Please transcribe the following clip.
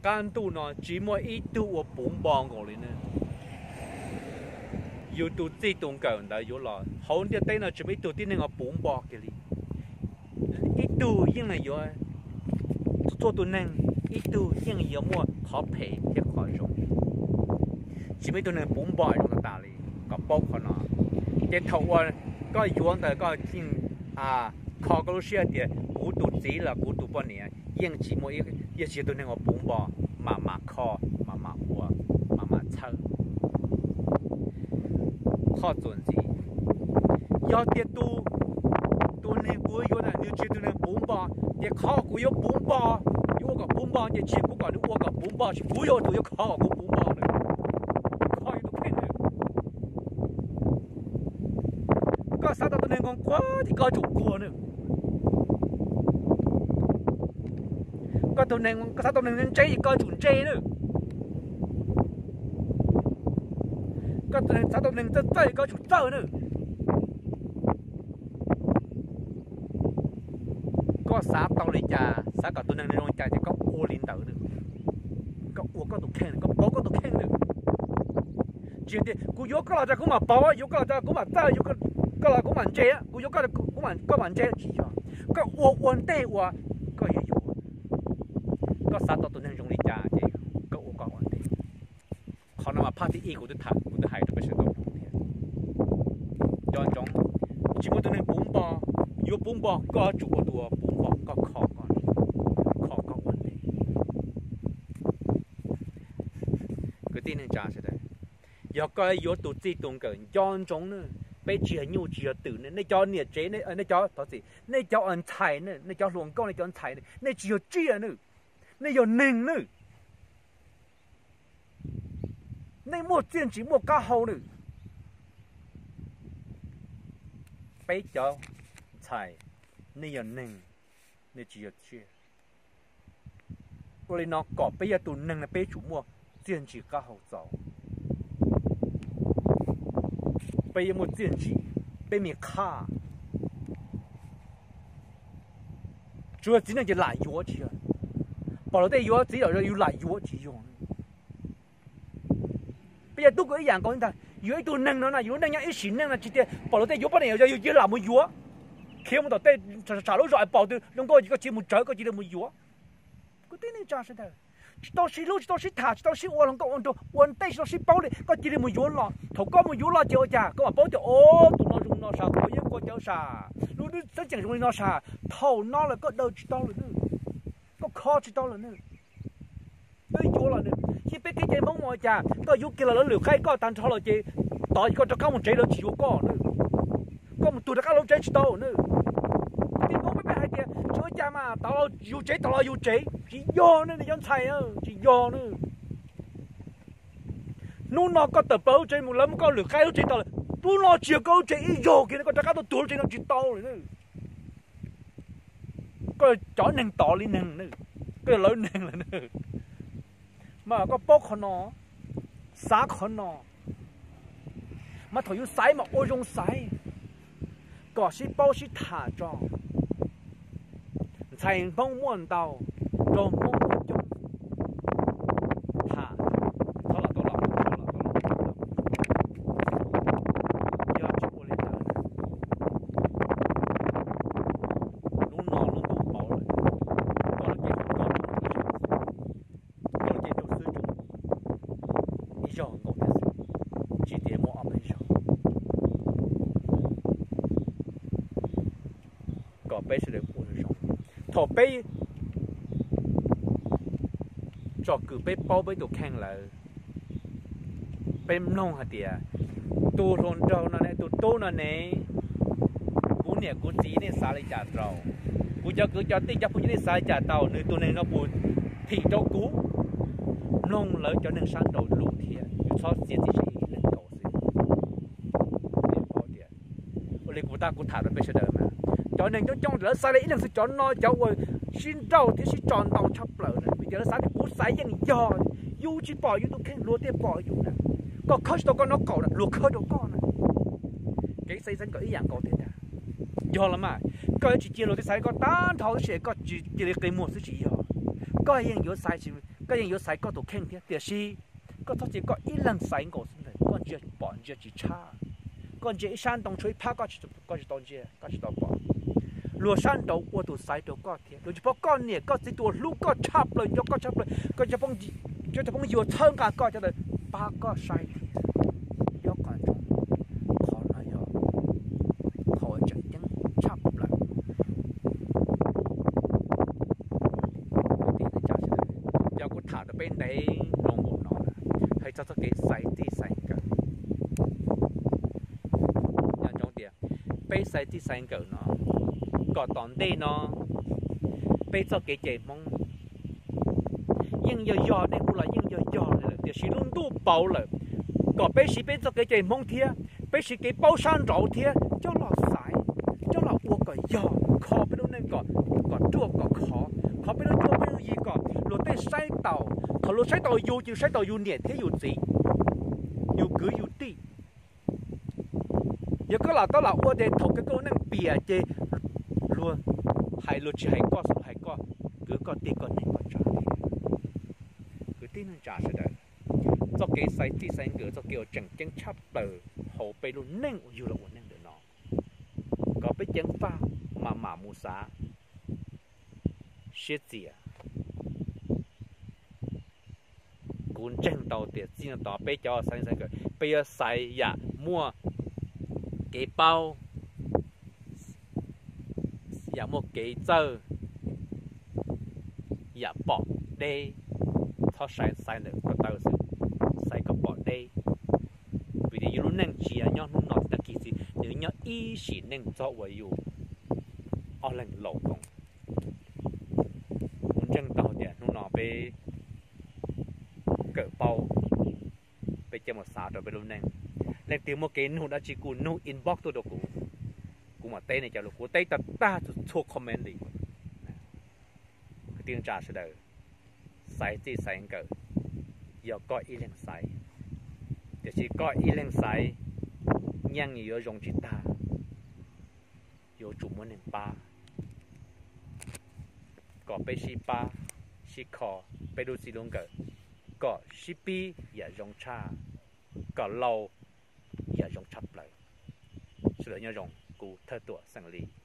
Qab ntuj no tsis muaj ib tug ua puv npo nkaus li ne. Yus tus txij tus nkawm ntawd yuav los hauv ntiaj teb no tsis muaj ib tug tib neeg ua puv npo kiag li. Ib tug yeej yuav, txhua tus neeg ib tug yeej yuav muaj qhov phem thiab qhov zoo. Tsis muaj ib tug neeg puv npo zoo tas tas li. Kom paub qhov no, ces thaum uas koj yuav ntawd koj yeej kho koj lub siab tias kuv tus txiv los kuv tus poj niam yeej tsis muaj, yeej tsis yog tus neeg uas puv npo, mam mam kho, mam mam ua, mam mam txhawb. Qhov txuas ntxiv, yog tias tus, tus neeg kuv yuav ntawd nws tsis yog tus neeg puv npo, ces qhov kuv yuav puv npo, yuav ua kom puv npo ces tsis yog kuv kom nws ua kom puv npo, tsis, kuv yuav tus yuav kho kom kuv puv npo na. Kho yus tus kheej na. Koj xav tau tus neeg nquag nquag ces koj tsum nquag na. Koj tus neeg, koj xav tau neeg ntse ces koj tsum ntse na. Koj tus neeg xav tau neeg txawj txawj ces koj tsum txawj na. Koj xav tau li cas, xav kom tus neeg zoo li cas ces koj ua li ntawd na. Koj ua koj tus kheej, koj paub koj tus kheej na. Tsis tias kuv yuav koj los tas kuv mam paub, yuav koj los tas kuv mam txawj, yuav koj los kuv mam ntse, kuv yuav koj, koj mam ntse, tsis yog. Koj ua ua ntej uas koj yuav yuav. Koj xav tau tus neeg zoo li cas ces koj ua koj ua ntej. Qhov no mas phaj thib ib kuv twb tham, kuv twb hais rau peb sawv daws paub thiab. Nco ntsoov, tsis muaj tus neeg puv npo, yuav puv npo koj tsum ua tus puv npo, koj kho koj, kho koj ua ntej. Kwv tij neej tsa sawv daws, yog koj yuav tus txij tus nkawm nco ntsoov na, peb tsis yog nyuj tsis yog twm ne, nej cov niam tsev, nej cov, thov txim, nej cov ntxhais ne, nej cov hluas nkauj, nej cov ntxhais ne, nej tsis yog tsiaj na, nej yog neeg na. Nej muaj txiaj ntsig muaj qab hau na. Peb cov ntxhais, nej yog neeg, nej tsis yog tsiaj. Ua li no kom peb yog tus neeg no peb tsum muaj txiaj ntsig qab hau txaus. Peb yuav muaj txiaj ntsig, peb me qhaj. Tsuav txiv neej ces lam yuav tsis yog. Pom luag tej yuav txiv yam yus lam yuav tsis yog. Peb yog tub kuj ib yam nkaus ntag, yuav ib tug neeg no na, yus lub neej nyob ib sim neej no tsis tias pom luag tej yuav poj niam yog yus cia lam mus yuav, khiav mus tom tej tsam lub zos es pom tus zoo nkauj koj cia mus tsawv koj cia li mus yuav. Kwv tij neej tsa sawv daws, tsis tau sib hlub tsis tau sib tham tsis tau sib ua hluas nkauj ua nraug ua ntej tsis tau sib paub li koj cia li mus yuav los. Thaum koj mus yuav los ces ua cas koj mam paub tias o, tus no zoo no sas, tus no yeej ua cawv sas, lub xeeb ceem zoo li no sas. Thaum no lawm koj daws tsis tau lawm na, koj kho tsis tau lawm na. Twb yuav los na, yeej peb kev cai Hmoob ua cas koj yuav kiag los lawv lwm qaib koj tag nrho los ces tod koj rov qab mus tsev lawv tsis yuav koj na. Koj mus tuag rov qab lawv tsev tsis tau na. Kwv tij Hmoob peb pheej hais tias tsis ua cas mas tod los yus tsev tod los yus tsev, tsis yog na nej cov ntxhais, tsis yog na. Hnub no koj tawm plaws lub tsev mus lawv muab koj lwm qaib lub tsev tod lawm, lub no tsis yog koj lub tsev ib zaug kiag no koj rov qab tuaj tuag lub tsev no tsis tau lawm na. Koj cov neeg tod li neeg na, koj yog lawv neeg lawm na. Mas koj paub qhov no, xav qhov no, mas thaum yus xaiv mas ua zoo xaiv, kom sib paub sib tham tso. Ntxhais Hmoob muaj ntau, nraug Hmoob muaj coob, tham, thov los tau los, thov los tau los, yog tsis ua li ntawd, lub no lub ntuj pauv lawm, koj los ces hu koj ib zaug, koj los ces rau xwb tsoom ib zaug nkaus thiab xwb, tsis tias muaj ob peb zaug. Kom peb sawv daws ua zoo. Thaum peb tsom kwm peb paub peb tus kheej lawm, peb mloog hais tias tus hluas nraug no ne, tus tub no ne, kuv niam kuv txiv nej xav li cas rau, kuv cov kwv cov tij cov phooj ywg nej xav li cas tau, nws tus neeg no puas thim rau kuv? Mloog lawv cov neeg sab nraud lus thiab, yus txhob txiav txim siab ib leeg nkaus xwb. Ua li kuv tag kuv tham rau peb sawv daws mas, cov neeg coob coob lawv xav li ib leeg xwb, cov no cov uas sib nrauj thiab sib tso ntau tshaj plaws na, vim tias lawv xav tias kuv xaiv yeej yog, yus tsis pom yus tus kheej luag thiaj pom yus na. Koj khawb tsis tau koj nraub qaum na, luag khawb rau koj na. Kev xaiv xeeb kom ib yam nkaus thiab ntag. Yog los mas, koj yuav tsis cia luag tej xaiv koj tag nrho xwb es koj tsis cia li qi muag xwb tsis yog. Koj yeej yuav xaiv tsis Koj yeej yuav xaiv koj tus kheej thiab, tiam sis koj txhob cia koj ib leeg xaiv nkaus xwb ntag, koj ntsia pom ntsia tsis tshab. Koj ntsia ib sab ntoo tshuav ib phab, koj tsis tau ntsia, koj tsis tau pom. Luag sab nraud ua tus xaiv rau koj thiab, luag tsis pom koj niam koj txiv tus uas hlub koj tshaj plaws, nco koj tshaj plaws, koj cov phooj ywg txhawb nqa koj, cov ntawd pab koj saib thiab. Nyob qhov no, qhov no yog qhov uas tseem ceeb tshaj plaws. Yog kuv tham rau peb ntev loo npaum no, hais txog txoj kev xaiv txij xaiv nkawm, nco ntsoov tias peb xaiv txij xaiv nkawm no, kom tom ntej no peb txoj kev cai Hmoob yeej yog yog, nej hu los yeej yog yog li lawm, tiam sis lub ntuj pauv lawm, kom peb siv peb txoj kev cai Hmoob thiab peb siv kev paub sab nraud thiab coj los xaiv, coj los ua kom yog, kho peb lub neej kom, kom ruaj kom khov, kho peb lub cuab peb lub yig kom luag tej saib taus, thaum luag saib taus yus ces saib taus yus niam thiab yus txiv, yus kwv yus tij. Yog koj lam tau lam ua ces thaum kawg koj lub neej piam ces luag hais luag tsis hais koj, xav hais koj kwv koj tij koj neej koj tsav thiab. Kwv tij neej tsa sawv daws, txoj kev xaiv txij xaiv nkawm txoj kev uas tseem ceeb tshaj plaws hauv peb lub neej uas yug los ua neej ntawm no, kom peb ceev faj mam mam mus xav siab txias. Kuv ntseeg tau tias txij no tod peb cov xaiv txij xaiv nkawm peb yuav xaiv yam muaj kev paub, yam muaj kev txawj, yam pom deb. Txhob xaiv xaiv ntawm ko taw xwb, xaiv kom pom deb. Vim tias yus lub neej tsis yog nyob hnub no thiab tag kis xwb, nws nyob ib sim neej txog uas yus ob leeg laus koom. Kuv ntseeg tau tias hnub no peb kawm paub, peb coj mus xav rau peb lub neej. Leej twg muaj kev nug dab tsi kuj nug inbox tuaj rau kuv, kuv mam teb nej cov lus, kuv teb tag tag txhua comment li. Kwv tij neej tsa sawv daws, xaiv txij xaiv nkawm yog koj ib leeg xaiv, tiam sis koj ib leeg xaiv, yeej yuav zoo tsis tag, yuav tsum muaj neeg pab, kom peb sib pab sib kho peb lub txij lub nkawm, kom sib pib yam zoo tshaj, kom laus yam zoo tshaj plaws. Sawv daws nyob zoo, kuv Thawj Tuam xeem Lis.